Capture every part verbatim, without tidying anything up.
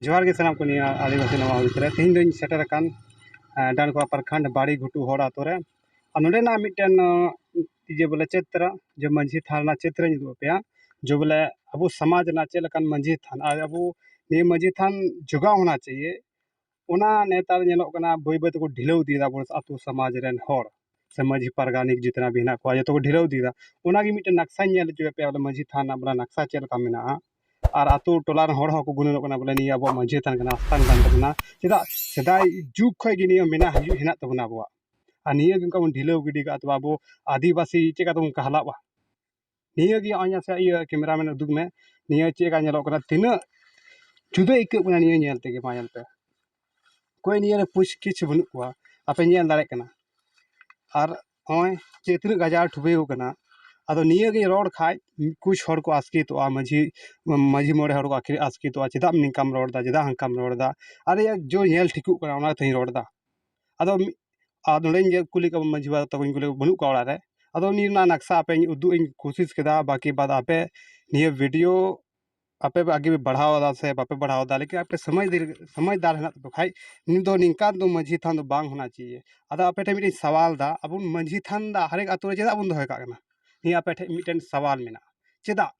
ᱡᱚᱦᱟᱨ ᱜᱮ ᱥᱟᱱᱟᱢ ᱠᱚ ᱱᱤᱭᱟᱹ ᱟᱹᱫᱤᱵᱟᱹᱥᱤ ᱱᱚᱣᱟ ᱦᱩᱫᱤᱥ ᱨᱮ᱾ ᱛᱮᱦᱮᱧ ᱫᱚᱧ ᱥᱮᱴᱮᱨ ᱟᱠᱟᱱ, ᱮᱸ, ᱰᱟᱱᱠᱚᱲᱟ ᱯᱨᱚᱠᱷᱚᱸᱰ ᱵᱟᱲᱤ ᱜᱷᱩᱴᱩ ᱦᱚᱲ ᱟᱛᱳ ᱨᱮ᱾ ᱟᱨ ᱱᱚᱸᱰᱮᱱᱟᱜ ᱢᱤᱫᱴᱮᱱ, ᱟᱸ, ᱤᱭᱟᱹ ᱵᱚᱞᱮ ᱪᱮᱫ ᱛᱟᱨᱟ, ᱡᱮ ᱢᱟᱹᱡᱷᱤ ᱛᱷᱟᱱ ᱨᱮᱱᱟᱜ ᱪᱮᱫ ᱛᱟᱨᱟᱧ ᱩᱫᱩᱜ ᱟᱯᱮᱭᱟ, ᱡᱮ ᱵᱚᱞᱮ ᱟᱵᱚ ᱥᱚᱢᱟᱡᱽ ᱨᱮᱱᱟᱜ ᱪᱮᱫ ᱞᱮᱠᱟᱱ ᱢᱟᱹᱡᱷᱤ ᱛᱷᱟᱱ, ᱟᱨ ᱟᱵᱚ ᱱᱤᱭᱟᱹ ᱢᱟᱹᱡᱷᱤ ᱛᱷᱟᱱ ᱡᱚᱜᱟᱣ ᱦᱚᱱᱟ ᱪᱟᱦᱤᱭᱮ, ᱚᱱᱟ ᱱᱮᱛᱟᱨ ᱧᱮᱞᱚᱜ ᱠᱟᱱᱟ ᱵᱟᱹᱭ ᱵᱟᱹᱭ ᱛᱮᱠᱚ ᱰᱷᱤᱞᱟᱹᱣ ᱤᱫᱤᱭᱮᱫᱟ ᱟᱵᱚ ᱟᱹᱛᱩ ᱥᱚᱢᱟᱡᱽ ᱨᱮᱱ ᱦᱚᱲ, ᱥᱮ ᱢᱟᱹᱡᱷᱤ ᱯᱟᱨᱜᱟᱱᱤᱠ ᱡᱤᱛᱱᱟ ᱵᱷᱤ ᱦᱮᱱᱟᱜ ᱠᱚᱣᱟ, ᱡᱚᱛᱚ ᱠᱚ ᱰᱷᱤᱞᱟᱹᱣ ᱤᱫᱤᱭᱮᱫᱟ᱾ ᱚᱱᱟᱜᱮ ᱢᱤᱫᱴᱮᱱ ᱱᱟᱠᱥᱟᱧ ᱧᱮᱞ ᱦᱚᱪᱚᱭᱮᱫ ᱯᱮᱭᱟ, ᱵᱚᱞᱮ ᱢᱟᱹᱡᱷᱤ ᱛᱷᱟᱱ ᱨᱮᱱᱟᱜ ᱵᱚᱞᱮ ᱱᱟᱠᱥᱟ ᱪᱮᱫ ᱞᱮᱠᱟ ᱢᱮᱱᱟᱜᱼᱟ᱾ ᱟᱨ ᱟᱹᱛᱩ ᱴᱚᱞᱟ ᱨᱮᱱ ᱦᱚᱲ ᱦᱚᱸᱠᱚ ᱜᱩᱱᱟᱹᱱᱚᱜ ᱠᱟᱱᱟ ᱵᱚᱞᱮ ᱱᱤᱭᱟᱹ ᱟᱵᱚᱣᱟᱜ ᱢᱟᱹᱡᱷᱤ ᱛᱷᱟᱱ ᱠᱟᱱᱟ, ᱟᱥᱛᱷᱟᱱ ᱠᱟᱱ ᱛᱟᱵᱚᱱᱟ᱾ ᱪᱮᱫᱟᱜ ᱥᱮᱫᱟᱭ ᱡᱩᱜᱽ ᱠᱷᱚᱱ ᱜᱮ ᱱᱤᱭᱟᱹ ᱢᱮᱱᱟᱜ ᱦᱤᱡᱩᱜ ᱦᱮᱱᱟᱜ ᱛᱟᱵᱚᱱᱟ ᱟᱵᱚᱣᱟᱜ᱾ ᱟᱨ ᱱᱤᱭᱟᱹ ᱜᱮ ᱚᱱᱠᱟ ᱵᱚᱱ ᱰᱷᱤᱞᱟᱹᱣ ᱜᱤᱰᱤ ᱠᱟᱜᱼᱟ, ᱛᱚᱵᱮ ᱟᱵᱚ ᱟᱹᱫᱤᱵᱟᱹᱥᱤ ᱪᱮᱫ ᱞᱮᱠᱟ ᱛᱮᱵᱚᱱ ᱠᱟᱦᱞᱟᱜᱼᱟ? ᱱᱤᱭᱟᱹ ᱜᱮ ᱱᱚᱜᱼᱚᱭ ᱧᱮᱞ ᱥᱮ, ᱤᱭᱟᱹ, cameraman ᱩᱫᱩᱜᱽ ᱢᱮ, ᱱᱤᱭᱟᱹ ᱪᱮᱫ ᱞᱮᱠᱟ ᱧᱮᱞᱚᱜ ᱠᱟᱱᱟ, ᱛᱤᱱᱟᱹᱜ ᱡᱩᱫᱟᱹ ᱟᱹᱭᱠᱟᱹᱜ ᱠᱟᱱᱟ ᱱᱤᱭᱟᱹ ᱧᱮᱞ ᱛᱮᱜᱮ᱾ ᱢᱟ ᱧᱮᱞ ᱯᱮ, ᱚᱠᱚᱭ ᱱᱤᱭᱟᱹ ᱨᱮ ᱯᱩᱪ ᱠᱤᱪ ᱵᱟᱹᱱᱩᱜ ᱠᱚᱣᱟ, ᱟᱯᱮ ᱧᱮᱞ ᱫᱟᱲᱮᱭᱟᱜ ᱠᱟᱱᱟ᱾ ᱟᱨ ᱱᱚᱜᱼᱚᱭ ᱡᱮ ᱛᱤᱱᱟᱹᱜ ᱜᱟᱡᱟᱲ ᱴᱷᱩᱵᱟᱹᱭ ᱠᱟᱱᱟ᱾ ᱟᱫᱚ ᱱᱤᱭᱟᱹ ᱜᱮ ᱨᱚᱲ ᱠᱷᱟᱡ ᱠᱩᱪ ᱦᱚᱲ ᱠᱚ ᱟᱥᱠᱮᱛᱚᱜᱼᱟ, ᱢᱟᱹᱡᱷᱤ, ᱢᱟᱹᱡᱷᱤ ᱢᱚᱬᱮ ᱦᱚᱲ ᱠᱚ ᱟᱥᱠᱮ-, ᱟᱥᱠᱮᱛᱚᱜᱼᱟ, ᱪᱮᱫᱟᱜ ᱱᱤᱝᱠᱟᱢ ᱨᱚᱲ ᱮᱫᱟ, ᱪᱮᱫᱟᱜ ᱦᱟᱝᱠᱟᱢ ᱨᱚᱲ ᱮᱫᱟ? ᱟᱨᱮ ᱭᱟᱨ, ᱡᱚ ᱧᱮᱞ ᱴᱷᱤᱠᱚᱜ ᱠᱟᱱᱟ, ᱚᱱᱟ ᱛᱮᱦᱚᱧ ᱨᱚᱲ ᱮᱫᱟ᱾ ᱟᱫᱚ ᱢᱤ-, ᱟᱨ ᱱᱚᱰᱮᱧ ᱠᱩᱞᱤ ᱠᱚᱣᱟ, ᱢᱟᱹᱡᱷᱤ ᱵᱟᱵᱟ ᱛᱟᱠᱚᱧ ᱠᱩᱞᱤ, ᱵᱟᱹᱱᱩᱜ ᱠᱚᱣᱟ ᱚᱲᱟᱜ ᱨᱮ᱾ ᱟᱫᱚ ᱩᱱᱤ ᱨᱮᱱᱟᱜ ᱱᱟᱠᱥᱟ ᱟᱯᱮᱧ ᱩᱫᱩᱜ ᱤᱧ ᱠᱩᱥᱤᱥ ᱠᱮᱫᱟ, ᱵᱟᱠᱤ ᱵᱟᱫ ᱟᱯᱮ ᱱᱤᱭᱟᱹ video ᱟᱯᱮ ᱯᱮ ᱟᱜᱮ ᱯᱮ ᱵᱟᱲᱦᱟᱣ ᱮᱫᱟ ᱥᱮ ᱵᱟᱯᱮ ᱵᱟᱲᱦᱟᱣ ᱮᱫᱟ, ᱞᱮᱠᱤᱱ ᱟᱯᱮ ᱥᱚᱢᱚᱡᱽᱫᱟᱨ, ᱥᱚᱢᱚᱡᱽᱫᱟᱨ ᱦᱮᱱᱟᱜ ᱛᱟᱯᱮ ᱠᱷᱟᱡ, ᱱᱤᱭᱟᱹ ᱫᱚ ᱱᱤᱝᱠᱟᱱ ᱫᱚ ᱢᱟᱹᱡᱷᱤ ᱛᱷᱟᱱ ᱫᱚ ᱵᱟᱝ ᱦᱳᱱᱟ ᱪᱟᱦᱤᱭᱮ᱾ ᱟᱫᱚ ᱟᱯᱮ ᱴᱷᱮᱱ ᱢᱤᱫᱴᱮᱱ ᱥᱟᱣᱟᱞ ᱫᱟ, ᱟᱵᱚ ᱢᱟᱹᱡᱷᱤ ᱛᱷᱟᱱ ᱫᱟ ᱦᱟᱨᱮᱠ ᱟᱛᱳ ᱨᱮ ᱪᱮᱫᱟᱜ ᱵᱚᱱ ᱫᱚᱦᱚ ᱠᱟᱜ ᱠᱟᱱᱟ? ᱱᱤᱭᱟᱹ ᱟᱯᱮ ᱴᱷᱮᱱ ᱢᱤᱫᱴᱮᱱ ᱥᱟᱣᱟᱞ ᱢᱮᱱᱟᱜᱼᱟ, ᱪᱮᱫᱟᱜ?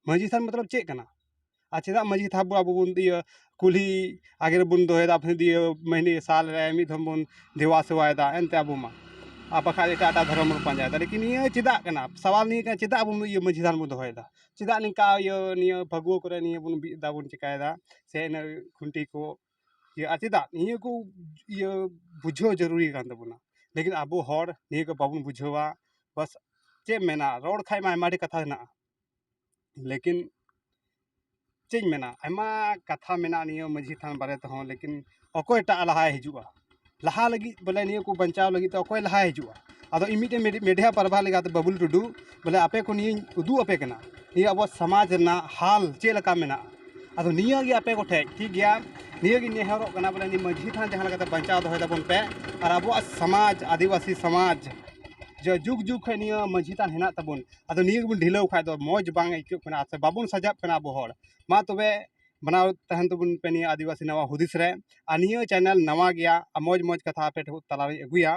ᱢᱟᱹᱡᱷᱤ ᱛᱷᱟᱱ ᱢᱚᱛᱞᱚᱵ ᱪᱮᱫ ᱠᱟᱱᱟ? ᱟᱨ ᱪᱮᱫᱟᱜ ᱢᱟᱹᱡᱷᱤ ᱛᱷᱟᱱ ᱵᱚ ᱟᱵᱚ ᱵᱚᱱ ᱤᱭᱟᱹ ᱠᱩᱞᱦᱤ ᱟᱜᱮ ᱨᱮᱵᱚᱱ ᱫᱚᱦᱚᱭᱮᱫᱟ, ᱟᱯᱮ ᱤᱭᱟᱹ ᱢᱟᱹᱦᱱᱟᱹ ᱥᱟᱞ ᱨᱮ ᱢᱤᱫ ᱫᱷᱚᱢ ᱵᱚᱱ ᱫᱮᱣᱟ ᱥᱮᱣᱟᱭᱮᱫᱟ, ᱮᱱᱛᱮ ᱟᱵᱚ ᱢᱟ, ᱟᱨ ᱵᱟᱠᱷᱟᱡ ᱮᱴᱟᱜ ᱮᱴᱟᱜ ᱫᱷᱚᱨᱚᱢ ᱵᱚᱱ ᱯᱟᱸᱡᱟᱭᱮᱫᱟ᱾ ᱞᱮᱠᱤᱱ ᱱᱤᱭᱟᱹ ᱪᱮᱫᱟᱜ ᱠᱟᱱᱟ? ᱥᱟᱣᱟᱞ ᱱᱤᱭᱟᱹ ᱠᱟᱱᱟ, ᱪᱮᱫᱟᱜ ᱟᱵᱚ ᱤᱭᱟᱹ ᱢᱟᱹᱡᱷᱤ ᱛᱷᱟᱱ ᱵᱚᱱ ᱫᱚᱦᱚᱭᱮᱫᱟ? ᱪᱮᱫᱟᱜ ᱱᱤᱝᱠᱟ ᱤᱭᱟᱹ ᱱᱤᱭᱟᱹ ᱯᱷᱟᱹᱜᱩᱣᱟᱹ ᱠᱚᱨᱮ ᱱᱤᱭᱟᱹ ᱵᱚᱱ ᱵᱤᱫ ᱮᱫᱟ, ᱵᱚᱱ ᱪᱤᱠᱟᱭᱮᱫᱟ, ᱥᱮ ᱤᱱᱟᱹ ᱠᱷᱩᱱᱴᱤ ᱠᱚ ᱤᱭᱟᱹ, ᱟᱨ ᱪᱮᱫᱟᱜ ᱱᱤᱭᱟᱹ ᱠᱚ ᱤᱭᱟᱹ ᱵᱩᱡᱷᱟᱹᱣ ᱡᱟᱹᱨᱩᱨᱤ ᱠᱟᱱ ᱛᱟᱵᱚᱱᱟ? ᱞᱮᱠᱤᱱ ᱟᱵᱚ ᱦᱚᱲ ᱱᱤᱭᱟᱹ ᱠᱚ ᱵᱟᱵᱚᱱ ᱵᱩᱡᱷᱟᱹᱣᱟ᱾ ᱵᱟᱥ, ᱪᱮᱫ ᱮᱢ ᱢᱮᱱᱟ, ᱨᱚᱲ ᱠᱷᱟᱡ ᱢᱟ ᱟᱭᱢᱟ ᱰᱷᱮᱨ ᱠᱟᱛᱷᱟ ᱦᱮᱱᱟᱜᱼᱟ, ᱞᱮᱠᱤᱱ ᱪᱮᱫ ᱤᱧ ᱢᱮᱱᱟ, ᱟᱭᱢᱟ ᱠᱟᱛᱷᱟ ᱢᱮᱱᱟᱜᱼᱟ ᱱᱤᱭᱟᱹ ᱢᱟᱹᱡᱷᱤ ᱛᱷᱟᱱ ᱵᱟᱨᱮ ᱛᱮᱦᱚᱸ, ᱞᱮᱠᱤᱱ ᱚᱠᱚᱭᱴᱟᱜ ᱞᱟᱦᱟᱭ ᱦᱤᱡᱩᱜᱼᱟ? ᱞᱟᱦᱟ ᱞᱟᱹᱜᱤᱫ ᱵᱚᱞᱮ ᱱᱤᱭᱟᱹ ᱠᱚ ᱵᱟᱧᱪᱟᱣ ᱞᱟᱹᱜᱤᱫ ᱛᱮ ᱚᱠᱚᱭ ᱞᱟᱦᱟᱭ ᱦᱤᱡᱩᱜᱼᱟ? ᱟᱫᱚ ᱤᱧ ᱢᱤᱫᱴᱮᱱ ᱢᱤᱰᱤ-, ᱢᱤᱰᱤᱭᱟ ᱯᱟᱨᱵᱷᱟ ᱞᱮᱠᱟᱛᱮ ᱵᱟᱹᱵᱩᱞ ᱴᱩᱰᱩ, ᱵᱚᱞᱮ ᱟᱯᱮ ᱠᱚ ᱱᱤᱭᱟᱹᱧ ᱩᱫᱩᱜ ᱟᱯᱮ ᱠᱟᱱᱟ, ᱱᱤᱭᱟᱹ ᱟᱵᱚ ᱥᱚᱢᱟᱡᱽ ᱨᱮᱱᱟᱜ ᱦᱟᱞ ᱪᱮᱫ ᱞᱮᱠᱟ ᱢᱮᱱᱟᱜᱼᱟ᱾ ᱟᱫᱚ ᱱᱤᱭᱟᱹ ᱜᱮ ᱟᱯᱮ ᱠᱚᱴᱷᱮᱡ, ᱴᱷᱤᱠ ᱜᱮᱭᱟ, ᱱᱤᱭᱟᱹ ᱜᱮᱧ ᱱᱮᱦᱚᱨᱚᱜ ᱠᱟᱱᱟ, ᱵᱚᱞᱮ ᱱᱤᱭᱟᱹ ᱢᱟᱹᱡᱷᱤ ᱛᱷᱟᱱ ᱡᱟᱦᱟᱸ ᱞᱮᱠᱟᱛᱮ ᱵᱟᱧᱪᱟᱣ ᱫᱚᱦᱚᱭ ᱛᱟᱵᱚᱱ ᱯᱮ, ᱟᱨ ᱟᱵᱚᱣᱟᱜ ᱥᱚᱢᱟᱡᱽ, ᱟᱹᱫᱤᱵᱟᱹᱥᱤ ᱥᱚᱢᱟᱡᱽ, ᱡᱮ ᱡᱩᱜᱽ ᱡᱩᱜᱽ ᱠᱷᱚᱡ ᱱᱤᱭᱟᱹ ᱢᱟᱹᱡᱷᱤ ᱛᱷᱟᱱ ᱦᱮᱱᱟᱜ ᱛᱟᱵᱚᱱ, ᱟᱫᱚ ᱱᱤᱭᱟᱹ ᱜᱮᱵᱚᱱ ᱰᱷᱤᱞᱟᱹᱣ ᱠᱷᱟᱡ ᱫᱚ ᱢᱚᱡᱽ ᱵᱟᱝ ᱟᱹᱭᱠᱟᱹᱜ ᱠᱟᱱᱟ, ᱥᱮ ᱵᱟᱵᱚᱱ ᱥᱟᱡᱟᱜ ᱠᱟᱱᱟ ᱟᱵᱚ ᱦᱚᱲ᱾ ᱢᱟ ᱛᱚᱵᱮ ᱵᱮᱱᱟᱣ ᱛᱟᱦᱮᱱ ᱛᱟᱵᱚᱱ ᱯᱮ ᱱᱤᱭᱟᱹ ᱟᱹᱫᱤᱵᱟᱹᱥᱤ ᱱᱟᱣᱟ ᱦᱩᱫᱤᱥ ᱨᱮ᱾ ᱟᱨ ᱱᱤᱭᱟᱹ ᱪᱮᱱᱮᱞ ᱱᱟᱣᱟ ᱜᱮᱭᱟ, ᱟᱨ ᱢᱚᱡᱽ ᱢᱚᱡᱽ ᱠᱟᱛᱷᱟ ᱟᱯᱮ ᱴᱷᱮᱱ ᱛᱟᱞᱟᱨᱤᱧ ᱟᱹᱜᱩᱭᱟ᱾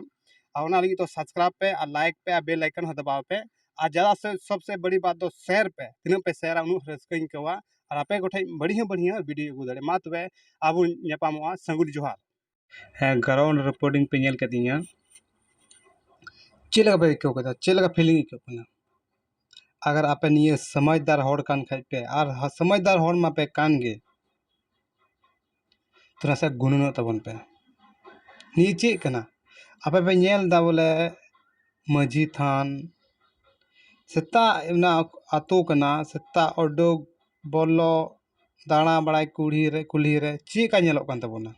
ᱟᱨ ᱚᱱᱟ ᱞᱟᱹᱜᱤᱫ ᱫᱚ ᱥᱟᱵᱥᱠᱨᱟᱭᱤᱵᱽ ᱯᱮ ᱟᱨ ᱞᱟᱭᱤᱠ ᱯᱮ ᱟᱨ ᱵᱮᱞ ᱟᱭᱠᱚᱱ ᱦᱚᱸ ᱫᱟᱵᱟᱣ ᱯᱮ᱾ ᱟᱨ ᱡᱟᱫᱟ ᱥᱮ ᱥᱚᱵᱥᱮ ᱵᱟᱹᱲᱤ ᱵᱟᱛ ᱫᱚ ᱥᱮᱭᱟᱨ ᱯᱮ, ᱛᱤᱱᱟᱹᱜ ᱯᱮ ᱥᱮᱭᱟᱨᱟ ᱩᱱᱟᱹᱜ ᱨᱟᱹᱥᱠᱟᱹᱧ ᱟᱹᱭᱠᱟᱹᱣᱟ᱾ ᱟᱨ ᱟᱯᱮ ᱠᱚᱴᱷᱮᱱ ᱵᱟᱹᱲᱤᱡ ᱦᱚᱸ ᱵᱟᱹᱲᱤᱡ ᱦᱚᱸ ᱵᱷᱤᱰᱤᱭᱳ ᱟᱹᱜᱩ ᱫᱟᱲᱮᱭᱟᱜᱼᱟ᱾ ᱢᱟ ᱛᱚᱵᱮ ᱟᱵᱚ ᱧᱟᱯᱟᱢᱚᱜᱼᱟ, ᱥᱟᱹᱜᱩᱱ ᱡᱚᱦᱟᱨ᱾ ᱦᱮᱸ, ᱜᱨᱟᱣᱩᱱᱰ ᱨᱤᱯᱳᱨᱴᱤᱝ ᱯᱮ ᱧᱮᱞ ᱠᱮᱫ ᱛᱤᱧᱟ, ᱪᱮᱫ ᱞᱮᱠᱟ ᱯᱮ ᱟᱹᱭᱠᱟᱹᱣ ᱠᱮᱫᱟ? ᱪᱮᱫ ᱞᱮᱠᱟ ᱯᱷᱤᱞᱤᱝ ᱟᱹᱭᱠᱟᱹᱜ ᱠᱟᱱᱟ? ᱟᱜᱟᱨ ᱟᱯᱮ ᱱᱤᱭᱟᱹ ᱥᱚᱢᱟᱡᱽᱫᱟᱨ ᱦᱚᱲ ᱠᱟᱱ ᱠᱷᱟᱡ ᱯᱮ, ᱟᱨ ᱦᱟ-, ᱥᱚᱢᱟᱡᱽᱫᱟᱨ ᱦᱚᱲ ᱢᱟᱯᱮ ᱠᱟᱱ ᱜᱮ, ᱛᱚ ᱱᱟᱥᱮ ᱜᱩᱱᱟᱹᱱᱚᱜ ᱛᱟᱵᱚᱱ ᱯᱮ᱾ ᱱᱤᱭᱟᱹ ᱪᱮᱫ ᱠᱟᱱᱟ? ᱟᱯᱮ ᱯᱮ ᱧᱮᱞ ᱮᱫᱟ ᱵᱚᱞᱮ ᱢᱟᱹᱡᱷᱤ ᱛᱷᱟᱱ, ᱥᱮᱛᱟᱜ ᱚᱱᱟ ᱟᱛᱳ ᱠᱟᱱᱟ, ᱥᱮᱛᱟᱜ ᱩᱰᱩᱠ ᱵᱚᱞᱚ, ᱫᱟᱬᱟ ᱵᱟᱲᱟᱭ ᱠᱩᱞᱦᱤ ᱨᱮ, ᱠᱩᱞᱦᱤ ᱨᱮ ᱪᱮᱫ ᱞᱮᱠᱟ ᱧᱮᱞᱚᱜ ᱠᱟᱱ ᱛᱟᱵᱚᱱᱟ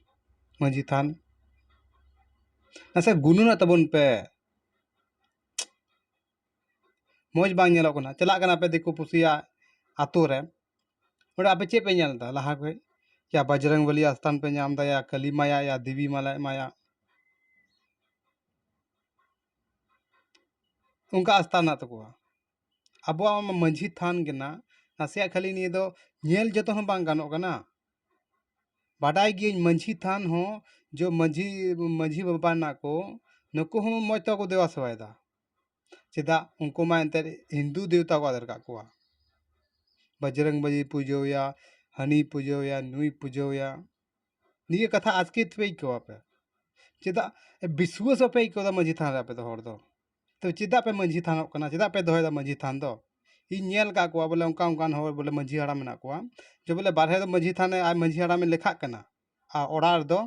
ᱢᱟᱹᱡᱷᱤ ᱛᱷᱟᱱ? ᱱᱟᱥᱮ ᱜᱩᱱᱟᱹᱱᱚᱜ ᱛᱟᱵᱚᱱ ᱯᱮ᱾ ᱢᱚᱡᱽ ᱵᱟᱝ ᱧᱮᱞᱚᱜ ᱠᱟᱱᱟ᱾ ᱪᱟᱞᱟᱜ ᱠᱟᱱᱟ ᱯᱮ ᱫᱤᱠᱩ ᱯᱩᱥᱤᱭᱟᱜ ᱟᱛᱳ ᱨᱮ, ᱚᱸᱰᱮ ᱟᱯᱮ ᱪᱮᱫ ᱯᱮ ᱧᱮᱞ ᱮᱫᱟ ᱞᱟᱦᱟ ᱠᱷᱚᱡ? ᱭᱟ ᱵᱟᱡᱽᱨᱚᱝ ᱵᱟᱞᱤ ᱟᱥᱛᱷᱟᱱ ᱯᱮ ᱧᱟᱢ ᱮᱫᱟ, ᱭᱟ ᱠᱟᱞᱤ ᱢᱟᱭᱟ, ᱭᱟ ᱫᱮᱵᱤ ᱢᱟᱞᱟ ᱢᱟᱭᱟ, ᱚᱱᱠᱟ ᱟᱥᱛᱷᱟ ᱢᱮᱱᱟᱜ ᱛᱟᱠᱚᱣᱟ᱾ ᱟᱵᱚᱣᱟᱜ ᱢᱟ ᱢᱟᱹᱡᱷᱤ ᱛᱷᱟᱱ ᱠᱟᱱᱟ, ᱱᱟᱥᱮᱭᱟᱜ ᱠᱷᱟᱹᱞᱤ ᱱᱤᱭᱟᱹ ᱫᱚ ᱧᱮᱞ ᱡᱚᱛᱚᱱ ᱦᱚᱸ ᱵᱟᱝ ᱜᱟᱱᱚᱜ ᱠᱟᱱᱟ᱾ ᱵᱟᱰᱟᱭ ᱜᱤᱭᱟᱹᱧ ᱢᱟᱹᱡᱷᱤ ᱛᱷᱟᱱ ᱦᱚᱸ ᱡᱚ ᱢᱟᱹᱡᱷᱤ, ᱢᱟᱹᱡᱷᱤ ᱵᱟᱵᱟ ᱢᱮᱱᱟᱜ ᱠᱚ, ᱱᱩᱠᱩ ᱦᱚᱸ ᱢᱚᱡᱽ ᱛᱮ ᱵᱟᱠᱚ ᱫᱮᱵᱟ ᱥᱮᱵᱟᱭᱮᱫᱟ᱾ ᱪᱮᱫᱟᱜ? ᱩᱱᱠᱩ ᱢᱟ ᱮᱱᱛᱮᱫ ᱦᱤᱱᱫᱩ ᱫᱮᱵᱛᱟ ᱠᱚ ᱟᱫᱮᱨ ᱠᱟᱜ ᱠᱚᱣᱟ᱾ ᱵᱟᱡᱽᱨᱚᱝ ᱵᱟᱞᱤ ᱯᱩᱡᱟᱹᱣᱭᱟ, ᱦᱟᱹᱱᱤ ᱯᱩᱡᱟᱹᱣᱭᱟ, ᱱᱩᱭ ᱯᱩᱡᱟᱹᱣᱭᱟ᱾ ᱱᱤᱭᱟᱹ ᱠᱟᱛᱷᱟ ᱟᱥᱠᱮᱛ ᱯᱮ ᱟᱹᱭᱠᱟᱹᱣᱟ ᱯᱮ᱾ ᱪᱮᱫᱟᱜ ᱵᱤᱥᱣᱟᱹᱥ ᱵᱟᱯᱮ ᱟᱹᱭᱠᱟᱹᱣᱫᱟ ᱢᱟᱹᱡᱷᱤ ᱛᱷᱟᱱ ᱨᱮ ᱟᱯᱮ ᱫᱚ ᱦᱚᱲ ᱫᱚ? ᱛᱚ ᱪᱮᱫᱟᱜ ᱯᱮ ᱢᱟᱹᱡᱷᱤ ᱛᱷᱟᱱᱚᱜ ᱠᱟᱱᱟ? ᱪᱮᱫᱟᱜ ᱯᱮ ᱫᱚᱦᱚᱭᱮᱫᱟ ᱢᱟᱹᱡᱷᱤ ᱛᱷᱟᱱ ᱫᱚ? ᱤᱧ ᱧᱮᱞ ᱟᱠᱟᱫ ᱠᱚᱣᱟ ᱵᱚᱞᱮ ᱚᱱᱠᱟ ᱚᱱᱠᱟᱱ ᱦᱚᱲ ᱵᱚᱞᱮ ᱢᱟᱹᱡᱷᱤ ᱦᱟᱲᱟᱢ ᱢᱮᱱᱟᱜ ᱠᱚᱣᱟ, ᱡᱮ ᱵᱚᱞᱮ ᱵᱟᱨᱦᱮ ᱫᱚ ᱢᱟᱹᱡᱷᱤ ᱛᱷᱟᱱ ᱨᱮ ᱟᱡ ᱢᱟᱹᱡᱷᱤ ᱦᱟᱲᱟᱢᱮ ᱞᱮᱠᱷᱟᱜ ᱠᱟᱱᱟ, ᱟᱨ ᱚᱲᱟᱜ ᱨᱮᱫᱚ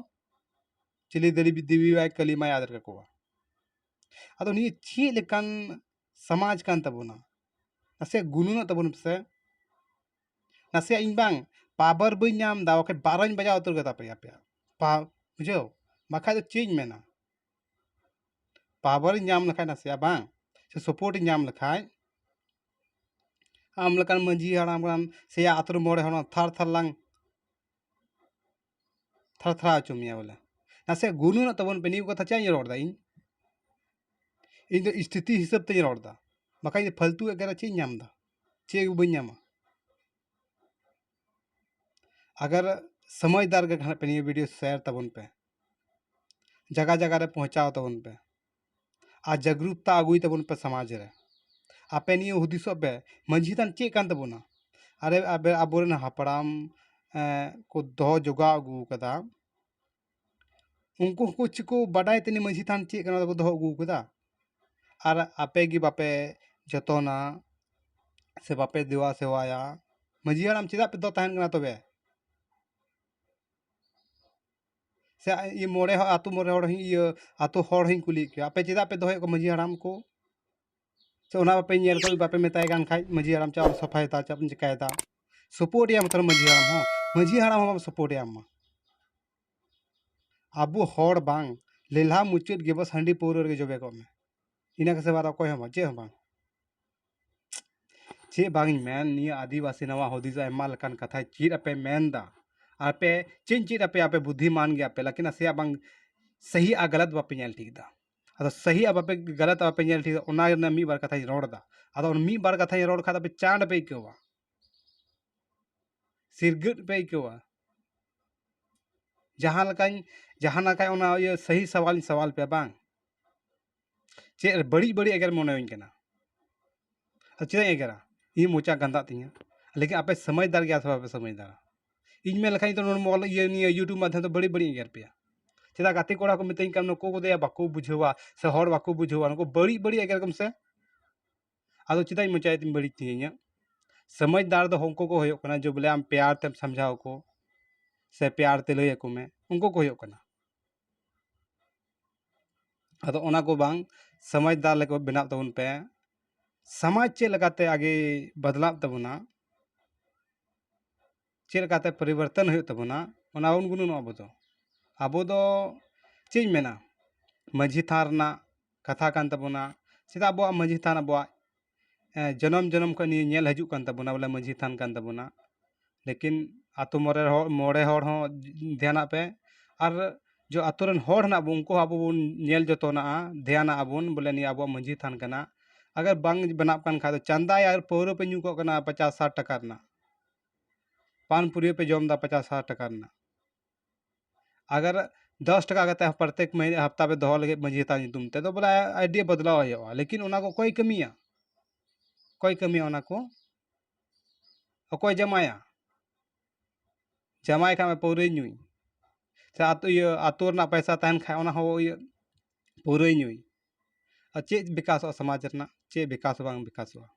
ᱪᱤᱞᱤ ᱫᱮᱵᱤ ᱫᱮᱵᱤ ᱟᱭ ᱠᱟᱹᱞᱤ ᱢᱟᱭ ᱟᱫᱮᱨ ᱠᱟᱠᱚᱣᱟ᱾ ᱟᱫᱚ ᱱᱤᱭᱟᱹ ᱪᱮᱫ ᱞᱮᱠᱟᱱ ᱥᱚᱢᱟᱡᱽ ᱠᱟᱱ ᱛᱟᱵᱚᱱᱟ? ᱱᱟᱥᱮ ᱜᱩᱱᱟᱹᱱᱚᱜ ᱛᱟᱵᱚᱱ ᱯᱮᱥᱮ᱾ ᱱᱟᱥᱮᱭᱟᱜ ᱤᱧ ᱵᱟᱝ ᱯᱟᱣᱟᱨ ᱵᱟᱹᱧ ᱧᱟᱢ ᱮᱫᱟ, ᱵᱟᱠᱷᱟᱡ ᱵᱟᱨᱚᱧ ᱵᱟᱡᱟᱣ ᱩᱛᱟᱹᱨ ᱠᱟᱛᱟ ᱯᱮᱭᱟ ᱟᱯᱮᱭᱟᱜ᱾ ᱯᱟ-, ᱵᱩᱡᱷᱟᱹᱣ? ᱵᱟᱠᱷᱟᱡ ᱫᱚ ᱪᱮᱫ ᱤᱧ ᱢᱮᱱᱟ? ᱯᱟᱣᱟᱨ ᱤᱧ ᱧᱟᱢ ᱞᱮᱠᱷᱟᱡ ᱱᱟᱥᱮᱭᱟᱜ ᱵᱟᱝ, ᱥᱮ ᱥᱟᱯᱳᱨᱴ ᱤᱧ ᱧᱟᱢ ᱞᱮᱠᱷᱟᱡ, ᱟᱢ ᱞᱮᱠᱟᱱ ᱢᱟᱹᱡᱷᱤ ᱦᱟᱲᱟᱢ ᱠᱟᱱᱟᱢ, ᱥᱮ ᱟᱛᱳ ᱨᱮ ᱢᱚᱬᱮ ᱦᱚᱲ ᱛᱷᱟᱨ ᱛᱷᱟᱨ ᱞᱟᱝ ᱛᱷᱟᱨ ᱛᱷᱟᱨᱟ ᱦᱚᱪᱚ ᱢᱮᱭᱟ ᱵᱚᱞᱮ᱾ ᱱᱟᱥᱮ ᱜᱩᱱᱟᱹᱱᱚᱜ ᱛᱟᱵᱚᱱ ᱯᱮ᱾ ᱱᱤᱭᱟᱹ ᱠᱟᱛᱷᱟ ᱪᱮᱫ ᱤᱧ ᱨᱚᱲ ᱮᱫᱟ ᱤᱧ? ᱤᱧ ᱫᱚ ᱥᱛᱷᱤᱛᱤ ᱦᱤᱥᱟᱹᱵ ᱛᱮᱧ ᱨᱚᱲ ᱮᱫᱟ, ᱵᱟᱠᱷᱟᱡ ᱤᱧ ᱫᱚ ᱯᱷᱟᱞᱛᱩ ᱮᱜᱮᱨᱟ ᱪᱮᱫ ᱤᱧ ᱧᱟᱢ ᱮᱫᱟ? ᱪᱮᱫ ᱜᱮ ᱵᱟᱹᱧ ᱧᱟᱢᱟ᱾ ᱟᱜᱟᱨ ᱥᱚᱢᱚᱡᱽᱫᱟᱨ ᱜᱮ ᱠᱷᱟᱱ ᱯᱮ, ᱱᱤᱭᱟᱹ ᱵᱷᱤᱰᱤᱭᱳ ᱥᱮᱭᱟᱨ ᱛᱟᱵᱚᱱ ᱯᱮ, ᱡᱟᱭᱜᱟ ᱡᱟᱭᱜᱟ ᱨᱮ ᱯᱳᱸᱣᱪᱷᱟᱣ ᱛᱟᱵᱚᱱ ᱯᱮ, ᱟᱨ ᱡᱟᱜᱽᱨᱩᱠᱛᱟ ᱟᱹᱜᱩᱭ ᱛᱟᱵᱚᱱ ᱯᱮ ᱥᱚᱢᱟᱡᱽ ᱨᱮ᱾ ᱟᱯᱮ ᱱᱤᱭᱟᱹ ᱦᱩᱫᱤᱥᱚᱜ ᱯᱮ, ᱢᱟᱹᱡᱷᱤ ᱛᱷᱟᱱ ᱪᱮᱫ ᱠᱟᱱ ᱛᱟᱵᱚᱱᱟ? ᱟᱨᱮ ᱟᱵᱮ-, ᱟᱵᱚᱨᱮᱱ ᱦᱟᱯᱲᱟᱢ ᱮᱸ, ᱠᱚ ᱫᱚᱦᱚ ᱡᱚᱜᱟᱣ ᱟᱹᱜᱩ ᱟᱠᱟᱫᱟ, ᱩᱱᱠᱩ ᱦᱚᱸᱠᱚ ᱪᱮᱫ ᱠᱚ ᱵᱟᱰᱟᱭ ᱛᱮ ᱱᱤᱭᱟᱹ ᱢᱟᱹᱡᱷᱤ ᱛᱷᱟᱱ ᱪᱮᱫ ᱠᱟᱱᱟ ᱠᱚ ᱫᱚᱦᱚ ᱟᱹᱜᱩ ᱟᱠᱟᱫᱟ? ᱟᱨ ᱟᱯᱮ ᱜᱮ ᱵᱟᱯᱮ ᱡᱚᱛᱚᱱᱟ ᱥᱮ ᱵᱟᱯᱮ ᱫᱮᱣᱟ ᱥᱮᱣᱟᱭᱟ, ᱢᱟᱹᱡᱷᱤ ᱦᱟᱲᱟᱢ ᱪᱮᱫᱟᱜ ᱯᱮ ᱫᱚ ᱛᱟᱦᱮᱱ ᱠᱟᱱᱟ ᱛᱚᱵᱮ? ᱥᱮ ᱤᱭᱟᱹ ᱢᱚᱬᱮ ᱦᱚᱲ, ᱟᱹᱛᱩ ᱢᱚᱬᱮ ᱦᱚᱲ ᱦᱚᱸᱧ, ᱤᱭᱟᱹ ᱟᱹᱛᱩ ᱦᱚᱲ ᱦᱚᱸᱧ ᱠᱩᱞᱤᱭᱮᱫ ᱠᱚᱣᱟ, ᱟᱯᱮ ᱪᱮᱫᱟᱜ ᱯᱮ ᱫᱚᱦᱚᱭᱮᱫ ᱠᱚᱣᱟ ᱢᱟᱹᱡᱷᱤ ᱦᱟᱲᱟᱢ ᱠᱚ? ᱥᱮ ᱚᱱᱟ ᱵᱟᱯᱮ ᱧᱮᱞ ᱠᱟᱜ, ᱵᱟᱯᱮ ᱢᱮᱛᱟᱭ ᱠᱟᱱ ᱠᱷᱟᱡ, ᱢᱟᱹᱡᱷᱤ ᱦᱟᱲᱟᱢ ᱪᱟᱜ ᱟᱢ ᱥᱟᱯᱷᱟᱭ ᱛᱟ, ᱪᱟᱜ ᱮᱢ ᱪᱤᱠᱟᱭ ᱛᱟ? ᱥᱟᱯᱳᱨᱴ ᱮᱭᱟ ᱢᱚᱛᱞᱚᱵ ᱢᱟᱹᱡᱷᱤ ᱦᱟᱲᱟᱢ ᱦᱚᱸ, ᱢᱟᱹᱡᱷᱤ ᱦᱟᱲᱟᱢ ᱦᱚᱸ ᱵᱟᱢ ᱥᱟᱯᱳᱨᱴ ᱮᱭᱟ ᱟᱢ ᱢᱟ᱾ ᱟᱵᱚ ᱦᱚᱲ ᱵᱟᱝ, ᱞᱮᱞᱦᱟ ᱢᱩᱪᱟᱹᱫ ᱜᱮ ᱵᱟᱥ ᱦᱟᱺᱰᱤ ᱯᱟᱹᱣᱨᱟᱹ ᱨᱮᱜᱮ ᱡᱚᱵᱮ ᱠᱚᱜ ᱢᱮ, ᱤᱱᱟᱹ ᱠᱟᱛᱮ ᱟᱨ ᱚᱠᱚᱭ ᱦᱚᱸ ᱵᱟᱝ, ᱪᱮᱫ ᱦᱚᱸ ᱵᱟᱝ᱾ ᱪᱮᱫ ᱵᱟᱝ ᱤᱧ ᱢᱮᱱ, ᱱᱤᱭᱟᱹ ᱟᱹᱫᱤᱵᱟᱹᱥᱤ ᱱᱟᱣᱟ ᱦᱩᱫᱤᱥ ᱟᱭᱢᱟ ᱞᱮᱠᱟᱱ ᱠᱟᱛᱷᱟ ᱪᱮᱫ ᱟᱯᱮ ᱢᱮᱱ ᱫᱟ? ᱟᱯᱮ ᱪᱮᱫ ᱪᱮᱫ ᱟᱯᱮ, ᱟᱯᱮ ᱵᱩᱫᱽᱫᱷᱤᱢᱟᱱ ᱜᱮᱭᱟ ᱯᱮ, ᱞᱮᱠᱤᱱ ᱱᱟᱥᱮᱭᱟᱜ ᱵᱟᱝ ᱥᱟᱹᱦᱤ ᱟᱨ ᱜᱟᱞᱟᱛ ᱵᱟᱯᱮ ᱧᱮᱞ ᱴᱷᱤᱠ ᱫᱟ᱾ ᱟᱫᱚ ᱥᱟᱹᱦᱤ ᱟᱨ ᱵᱟᱯᱮ ᱜᱟᱞᱟᱛ ᱵᱟᱯᱮ ᱧᱮᱞ ᱴᱷᱤᱠ ᱫᱟ, ᱚᱱᱟ ᱨᱮᱱᱟᱜ ᱢᱤᱫ ᱵᱟᱨ ᱠᱟᱛᱷᱟᱧ ᱨᱚᱲ ᱫᱟ᱾ ᱟᱫᱚ ᱚᱱᱟ ᱢᱤᱫ ᱵᱟᱨ ᱠᱟᱛᱷᱟᱧ ᱨᱚᱲ ᱠᱷᱟᱡ ᱫᱚ ᱟᱯᱮ ᱪᱟᱸᱰ ᱯᱮ ᱟᱹᱭᱠᱟᱹᱣᱟ, ᱥᱤᱨᱜᱟᱹᱫ ᱯᱮ ᱟᱹᱭᱠᱟᱹᱣᱟ᱾ ᱡᱟᱦᱟᱸ ᱞᱮᱠᱟᱧ, ᱡᱟᱦᱟᱸ ᱞᱮᱠᱟᱧ ᱚᱱᱟ ᱤᱭᱟᱹ ᱥᱟᱹᱦᱤ ᱥᱟᱣᱟᱞᱤᱧ ᱥᱟᱣᱟᱞ ᱯᱮᱭᱟ ᱵᱟᱝ? ᱪᱮᱫ ᱨᱮ ᱵᱟᱹᱲᱤᱡ ᱵᱟᱹᱲᱤᱡ ᱮᱜᱮᱨ ᱢᱚᱱᱮ ᱦᱩᱭ ᱠᱟᱱᱟ? ᱟᱨ ᱪᱮᱫᱟᱜ ᱤᱧ ᱮᱜᱮᱨᱟ? ᱤᱧ ᱢᱚᱪᱟ ᱜᱟᱸᱫᱟᱜ ᱛᱤᱧᱟᱹ, ᱞᱮᱠᱤᱱ ᱟᱯᱮ ᱥᱚᱢᱚᱡᱽᱫᱟᱨ ᱜᱮᱭᱟ ᱥᱮ ᱵᱟᱯᱮ ᱥᱚᱢᱚᱡᱽᱫᱟᱨᱟ? ᱤᱧ ᱢᱮᱱ ᱞᱮᱠᱷᱟᱱ ᱤᱧ ᱫᱚ ᱱᱚᱣᱟ ᱤᱭᱟᱹ, ᱱᱤᱭᱟᱹ YouTube ᱢᱟᱫᱽᱫᱷᱚᱢ ᱛᱮ ᱵᱟᱹᱲᱤᱡ ᱵᱟᱹᱲᱤᱡ ᱤᱧ ᱮᱜᱮᱨ ᱯᱮᱭᱟ᱾ ᱪᱮᱫᱟᱜ ᱜᱟᱛᱮ ᱠᱚᱲᱟ ᱠᱚ ᱢᱤᱛᱟᱹᱧ ᱠᱟᱱᱟ, ᱱᱩᱠᱩ ᱠᱚᱫᱚ ᱭᱟ ᱵᱟᱠᱚ ᱵᱩᱡᱷᱟᱹᱣᱟ ᱥᱮ ᱦᱚᱲ ᱵᱟᱠᱚ ᱵᱩᱡᱷᱟᱹᱣᱟ, ᱱᱩᱠᱩ ᱵᱟᱹᱲᱤᱡ ᱵᱟᱹᱲᱤᱡ ᱮᱜᱮᱨ ᱠᱚᱢ ᱥᱮ᱾ ᱟᱫᱚ ᱪᱮᱫᱟᱜ ᱤᱧ ᱢᱚᱪᱟᱭ ᱛᱤᱧ ᱵᱟᱹᱲᱤᱡ ᱛᱤᱧᱟᱹ ᱤᱧᱟᱹᱜ? ᱥᱚᱢᱚᱡᱽᱫᱟᱨ ᱫᱚ ᱩᱱᱠᱩ ᱠᱚ ᱦᱩᱭᱩᱜ ᱠᱟᱱᱟ, ᱡᱮ ᱵᱚᱞᱮ ᱟᱢ ᱯᱮᱭᱟᱨ ᱛᱮᱢ ᱥᱟᱢᱡᱷᱟᱣ ᱠᱚ ᱥᱮ ᱯᱮᱭᱟᱨ ᱛᱮ ᱞᱟᱹᱭ ᱟᱠᱚ ᱢᱮ, ᱩᱱᱠᱩ ᱠᱚ ᱦᱩᱭᱩᱜ ᱠᱟᱱᱟ᱾ ᱟᱫᱚ ᱚᱱᱟ ᱠᱚ ᱵᱟᱝ, ᱥᱚᱢᱟᱡᱽᱫᱟᱨ ᱞᱮᱠᱟ ᱵᱮᱱᱟᱜ ᱛᱟᱵᱚᱱ ᱯᱮ᱾ ᱥᱚᱢᱟᱡᱽ ᱪᱮᱫ ᱞᱮᱠᱟᱛᱮ ᱟᱜᱮ ᱵᱚᱫᱞᱟᱜ ᱛᱟᱵᱚᱱᱟ, ᱪᱮᱫ ᱞᱮᱠᱟᱛᱮ ᱯᱚᱨᱤᱵᱚᱨᱛᱚᱱ ᱦᱩᱭᱩᱜ ᱛᱟᱵᱚᱱᱟ, ᱚᱱᱟ ᱵᱚᱱ ᱜᱩᱱᱟᱹᱱᱚᱜᱼᱟ ᱟᱵᱚ ᱫᱚ᱾ ᱟᱵᱚ ᱫᱚ ᱪᱮᱫ ᱤᱧ ᱢᱮᱱᱟ, ᱢᱟᱹᱡᱷᱤ ᱛᱷᱟᱱ ᱨᱮᱱᱟᱜ ᱠᱟᱛᱷᱟ ᱠᱟᱱ ᱛᱟᱵᱚᱱᱟ᱾ ᱪᱮᱫᱟᱜ ᱟᱵᱚᱣᱟᱜ ᱢᱟᱹᱡᱷᱤ ᱛᱷᱟᱱ ᱟᱵᱚᱣᱟᱜ, ᱮ, ᱡᱚᱱᱚᱢ ᱡᱚᱱᱚᱢ ᱠᱷᱚᱱ ᱱᱤᱭᱟᱹ ᱧᱮᱞ ᱦᱤᱡᱩᱜ ᱠᱟᱱ ᱛᱟᱵᱚᱱᱟ, ᱵᱚᱞᱮ ᱢᱟᱹᱡᱷᱤ ᱛᱷᱟᱱ ᱠᱟᱱ ᱛᱟᱵᱚᱱᱟ᱾ ᱞᱮᱠᱤᱱ ᱟᱛᱳ ᱢᱚᱬᱮ ᱦᱚᱲ, ᱢᱚᱬᱮ ᱦᱚᱲ ᱦᱚᱸ ᱫᱷᱮᱭᱟᱱᱟᱜ ᱯᱮ, ᱟᱨ ᱡᱚ ᱟᱛᱳ ᱨᱮᱱ ᱦᱚᱲ ᱦᱮᱱᱟᱜ ᱵᱚᱱ, ᱩᱱᱠᱩ ᱦᱚᱸ ᱟᱵᱚ ᱵᱚᱱ ᱧᱮᱞ ᱡᱚᱛᱚᱱᱟᱜᱼᱟ, ᱫᱷᱮᱭᱟᱱᱟᱜᱼᱟ ᱵᱚᱱ, ᱵᱚᱞᱮ ᱱᱤᱭᱟᱹ ᱟᱵᱚᱣᱟᱜ ᱢᱟᱹᱡᱷᱤ ᱛᱷᱟᱱ ᱠᱟᱱᱟ᱾ ᱟᱜᱟᱨ ᱵᱟᱝ ᱵᱮᱱᱟᱜ ᱠᱟᱱ ᱠᱷᱟᱡ ᱫᱚ ᱪᱟᱸᱫᱟ ᱟᱨ ᱯᱟᱹᱣᱨᱟᱹ ᱯᱮ ᱧᱩ ᱠᱚᱜ ᱠᱟᱱᱟ ᱯᱚᱪᱟᱥ ᱥᱟᱴ ᱴᱟᱠᱟ ᱨᱮᱱᱟᱜ᱾ ᱯᱟᱱ ᱯᱩᱨᱤᱭᱟᱹ ᱯᱮ ᱡᱚᱢ ᱮᱫᱟ ᱯᱚᱪᱟᱥ ᱦᱟᱡᱟᱨ ᱴᱟᱠᱟ ᱨᱮᱱᱟᱜ᱾ ᱟᱜᱟᱨ ᱫᱚᱥ ᱴᱟᱠᱟ ᱠᱟᱛᱮ ᱯᱨᱚᱛᱮᱠ ᱢᱟᱹᱦᱤᱱᱟᱹ ᱦᱟᱯᱛᱟ ᱯᱮ ᱫᱚᱦᱚ ᱞᱟᱹᱜᱤᱫ ᱢᱟᱹᱡᱷᱤ ᱦᱟᱲᱟᱢ ᱧᱩᱛᱩᱢ ᱛᱮ, ᱛᱚ ᱵᱚᱞᱮ ᱟᱭᱰᱤᱭᱟ ᱵᱚᱫᱞᱟᱣ ᱦᱩᱭᱩᱜᱼᱟ᱾ ᱞᱮᱠᱤᱱ ᱚᱱᱟ ᱠᱚ ᱚᱠᱚᱭ ᱠᱟᱹᱢᱤᱭᱟ? ᱚᱠᱚᱭ ᱠᱟᱹᱢᱤᱭᱟ ᱚᱱᱟ ᱠᱚ? ᱚᱠᱚᱭ ᱡᱟᱢᱟᱭᱟ? ᱡᱟᱢᱟᱭ ᱠᱷᱟᱱ ᱢᱟ ᱯᱟᱹᱣᱨᱟᱹᱭ ᱧᱩᱭ, ᱥᱮ ᱟᱛᱳ, ᱤᱭᱟᱹ, ᱟᱛᱳ ᱨᱮᱱᱟᱜ ᱯᱚᱭᱥᱟ ᱛᱟᱦᱮᱱ ᱠᱷᱟᱱ ᱚᱱᱟ ᱦᱚᱸ, ᱤᱭᱟᱹ, ᱯᱟᱹᱣᱨᱟᱹᱭ ᱧᱩᱭ᱾ ᱟᱨ ᱪᱮᱫ ᱵᱤᱠᱟᱥᱚᱜᱼᱟ ᱥᱚᱢᱟᱡᱽ ᱨᱮᱱᱟᱜ? ᱪᱮᱫ ᱵᱤᱠᱟᱥ ᱦᱚᱸ ᱵᱟᱝ ᱵᱤᱠᱟᱥᱚᱜᱼᱟ᱾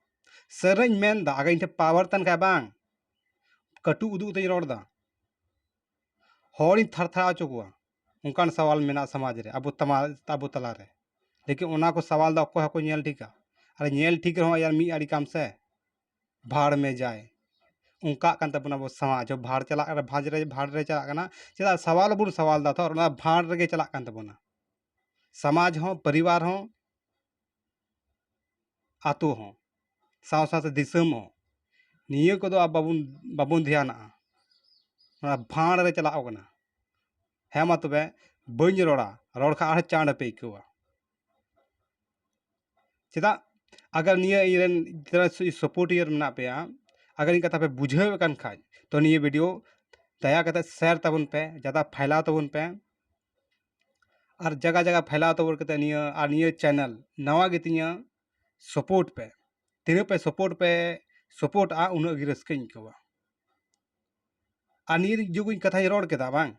ᱥᱟᱹᱨᱤᱧ ᱢᱮᱱᱫᱟ, ᱟᱜᱮ ᱤᱧ ᱴᱷᱮᱱ ᱯᱟᱣᱟᱨ ᱛᱟᱦᱮᱱ ᱠᱷᱟᱱ ᱵᱟᱝ, ᱠᱟᱹᱴᱩᱵ ᱩᱫᱩᱜ ᱠᱟᱛᱮᱧ ᱨᱚᱲ ᱮᱫᱟ, ᱦᱚᱲᱤᱧ ᱛᱷᱟᱨ ᱛᱷᱟᱨᱟᱣ ᱦᱚᱪᱚ ᱠᱚᱣᱟ᱾ ᱚᱱᱠᱟᱱ ᱥᱟᱣᱟᱞ ᱢᱮᱱᱟᱜᱼᱟ ᱥᱚᱢᱟᱡᱽ ᱨᱮ, ᱟᱵᱚ ᱛᱟᱢᱟ-, ᱟᱵᱚ ᱛᱟᱞᱟᱨᱮ᱾ ᱞᱮᱠᱤᱱ ᱚᱱᱟ ᱠᱚ ᱥᱟᱣᱟᱞ ᱫᱚ ᱚᱠᱚᱭ ᱦᱚᱸᱠᱚ ᱧᱮᱞ ᱴᱷᱤᱠᱟ᱾ ᱟᱨ ᱧᱮᱞ ᱴᱷᱤᱠ ᱨᱮᱦᱚᱸ ᱭᱟᱨ ᱢᱤᱫ ᱟᱹᱰᱤ ᱠᱟᱢ ᱥᱮ, ᱵᱷᱟᱲ ᱢᱮ ᱡᱟᱭ᱾ ᱚᱱᱠᱟᱜ ᱠᱟᱱ ᱛᱟᱵᱚᱱᱟ ᱟᱵᱚ ᱥᱚᱢᱟᱡᱽ ᱦᱚᱸ, ᱵᱷᱟᱲ ᱪᱟᱞᱟᱜ ᱠᱟᱱᱟ, ᱵᱷᱟᱡᱽ ᱨᱮ, ᱵᱷᱟᱲ ᱨᱮ ᱪᱟᱞᱟᱜ ᱠᱟᱱᱟ᱾ ᱪᱮᱫᱟᱜ ᱥᱟᱣᱟᱞ ᱵᱚᱱ ᱥᱟᱣᱟᱞ ᱫᱟ? ᱛᱷᱚᱨ ᱚᱱᱟ ᱵᱷᱟᱲ ᱨᱮᱜᱮ ᱪᱟᱞᱟᱜ ᱠᱟᱱ ᱛᱟᱵᱚᱱᱟ᱾ ᱥᱚᱢᱟᱡᱽ ᱦᱚᱸ, ᱯᱚᱨᱤᱵᱟᱨ ᱦᱚᱸ, ᱟᱛᱳ ᱦᱚᱸ, ᱥᱟᱶ ᱥᱟᱶᱛᱮ ᱫᱤᱥᱚᱢ ᱦᱚᱸ᱾ ᱱᱤᱭᱟᱹ ᱠᱚᱫᱚ ᱟᱵᱚ ᱵᱟᱵᱚᱱ, ᱵᱟᱵᱚᱱ ᱫᱷᱮᱭᱟᱱᱟᱜᱼᱟ, ᱚᱱᱟ ᱵᱷᱟᱲ ᱨᱮ ᱪᱟᱞᱟᱜ ᱠᱟᱱᱟ᱾ ᱦᱮᱸ ᱢᱟ ᱛᱚᱵᱮ, ᱵᱟᱹᱧ ᱨᱚᱲᱟ, ᱨᱚᱲ ᱠᱷᱟᱱ ᱟᱨᱦᱚᱸ ᱪᱟᱸᱰ ᱯᱮ ᱟᱹᱭᱠᱟᱹᱣᱟ᱾ ᱪᱮᱫᱟᱜ? ᱟᱜᱟᱨ ᱱᱤᱭᱟᱹ ᱤᱧ ᱨᱮᱱ ᱡᱟᱦᱟᱸ ᱥᱩ-, ᱥᱟᱯᱳᱨᱴᱤᱭᱟᱹᱨ ᱢᱮᱱᱟᱜ ᱯᱮᱭᱟ, ᱟᱜᱟᱨ ᱤᱧ ᱠᱟᱛᱷᱟ ᱯᱮ ᱵᱩᱡᱷᱟᱹᱣᱮᱫ ᱠᱟᱱ ᱠᱷᱟᱡ, ᱛᱚ ᱱᱤᱭᱟᱹ ᱵᱷᱤᱰᱤᱭᱳ ᱫᱟᱭᱟ ᱠᱟᱛᱮ ᱥᱮᱭᱟᱨ ᱛᱟᱵᱚᱱ ᱯᱮ, ᱡᱟᱫᱟ ᱯᱷᱟᱭᱞᱟᱣ ᱛᱟᱵᱚᱱ ᱯᱮ᱾ ᱟᱨ ᱡᱟᱭᱜᱟ ᱡᱟᱭᱜᱟ ᱯᱷᱟᱭᱞᱟᱣ ᱛᱟᱵᱚᱱ ᱠᱟᱛᱮ ᱱᱤᱭᱟᱹ, ᱟᱨ ᱱᱤᱭᱟᱹ ᱪᱮᱱᱮᱞ ᱱᱟᱣᱟ ᱜᱮᱛᱤᱧᱟ, ᱥᱟᱯᱳᱨᱴ ᱯᱮ᱾ ᱛᱤᱱᱟᱹᱜ ᱯᱮ ᱥᱟᱯᱳᱨᱴ ᱯᱮ, ᱥᱟᱯᱳᱨᱴᱼᱟ, ᱩᱱᱟᱹᱜ ᱜᱮ ᱨᱟᱹᱥᱠᱟᱹᱧ ᱟᱹᱭᱠᱟᱹᱣᱟ᱾ ᱟᱨ ᱱᱤᱭᱟᱹ ᱡᱩᱜᱽ ᱤᱧ ᱠᱟᱛᱷᱟᱧ ᱨᱚᱲ ᱠᱮᱫᱟ ᱵᱟᱝ,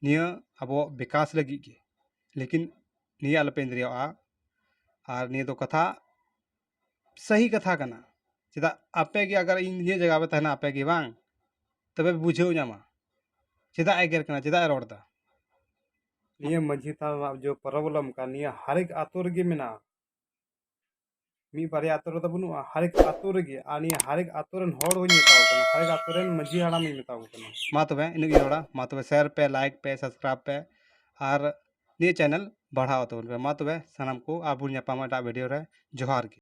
ᱱᱤᱭᱟᱹ ᱟᱵᱚ ᱵᱤᱠᱟᱥ ᱞᱟᱹᱜᱤᱫ ᱜᱮ, ᱞᱮᱠᱤᱱ ᱱᱤᱭᱟᱹ ᱟᱞᱚᱯᱮ ᱤᱱᱫᱨᱤᱭᱟᱜᱼᱟ᱾ ᱟᱨ ᱱᱤᱭᱟᱹ ᱫᱚ ᱠᱟᱛᱷᱟ, ᱥᱟᱹᱦᱤ ᱠᱟᱛᱷᱟ ᱠᱟᱱᱟ᱾ ᱪᱮᱫᱟᱜ ᱟᱯᱮ ᱜᱮ, ᱟᱜᱟᱨ ᱤᱧ ᱤᱧᱟᱹᱜ ᱡᱟᱭᱜᱟ ᱯᱮ ᱛᱟᱦᱮᱱᱟ, ᱟᱯᱮ ᱜᱮ ᱵᱟᱝ, ᱛᱚᱵᱮ ᱯᱮ ᱵᱩᱡᱷᱟᱹᱣ ᱧᱟᱢᱟ ᱪᱮᱫᱟᱜ ᱮ ᱮᱜᱮᱨ ᱠᱟᱱᱟ, ᱪᱮᱫᱟᱜ ᱮ ᱨᱚᱲ ᱮᱫᱟ᱾ ᱱᱤᱭᱟᱹ ᱢᱟᱹᱡᱷᱤ ᱛᱷᱟᱱ ᱨᱮᱱᱟᱜ ᱡᱮ ᱯᱨᱚᱵᱞᱮᱢ ᱠᱟᱱ, ᱱᱤᱭᱟᱹ ᱦᱟᱨᱮᱠ ᱟᱛᱳ ᱨᱮᱜᱮ ᱢᱮᱱᱟᱜᱼᱟ᱾ ᱢᱤᱫ ᱵᱟᱨᱭᱟ ᱟᱛᱳ ᱨᱮᱫᱚ ᱵᱟᱹᱱᱩᱜᱼᱟ, ᱦᱟᱨᱮᱠ ᱟᱛᱳ ᱨᱮᱜᱮ᱾ ᱟᱨ ᱱᱤᱭᱟᱹ ᱦᱟᱨᱮᱠ ᱟᱛᱳ ᱨᱮᱱ ᱦᱚᱲ ᱦᱚᱧ ᱢᱮᱛᱟᱣ ᱠᱟᱱᱟ, ᱦᱟᱨᱮᱠ ᱟᱛᱳ ᱨᱮᱱ ᱢᱟᱹᱡᱷᱤ ᱦᱟᱲᱟᱢ ᱤᱧ ᱢᱮᱛᱟᱣ ᱠᱟᱱᱟ᱾ ᱢᱟ ᱛᱚᱵᱮ ᱤᱱᱟᱹᱜ ᱜᱤᱧ ᱨᱚᱲᱟ᱾ ᱢᱟ ᱛᱚᱵᱮ ᱥᱮᱭᱟᱨ ᱯᱮ, ᱞᱟᱭᱤᱠ ᱯᱮ, ᱥᱟᱵᱥᱠᱨᱟᱭᱤᱵ ᱯᱮ, ᱟᱨ ᱱᱤᱭᱟᱹ ᱪᱮᱱᱮᱞ ᱵᱟᱲᱦᱟᱣ ᱛᱟᱵᱚᱱ ᱯᱮ᱾ ᱢᱟ ᱛᱚᱵᱮ ᱥᱟᱱᱟᱢ ᱠᱚ ᱟᱨ ᱵᱚᱱ ᱧᱟᱯᱟᱢᱟ ᱮᱴᱟᱜ ᱵᱷᱤᱰᱤᱭᱳ ᱨᱮ᱾ ᱡᱚᱦᱟᱨ ᱜᱮ᱾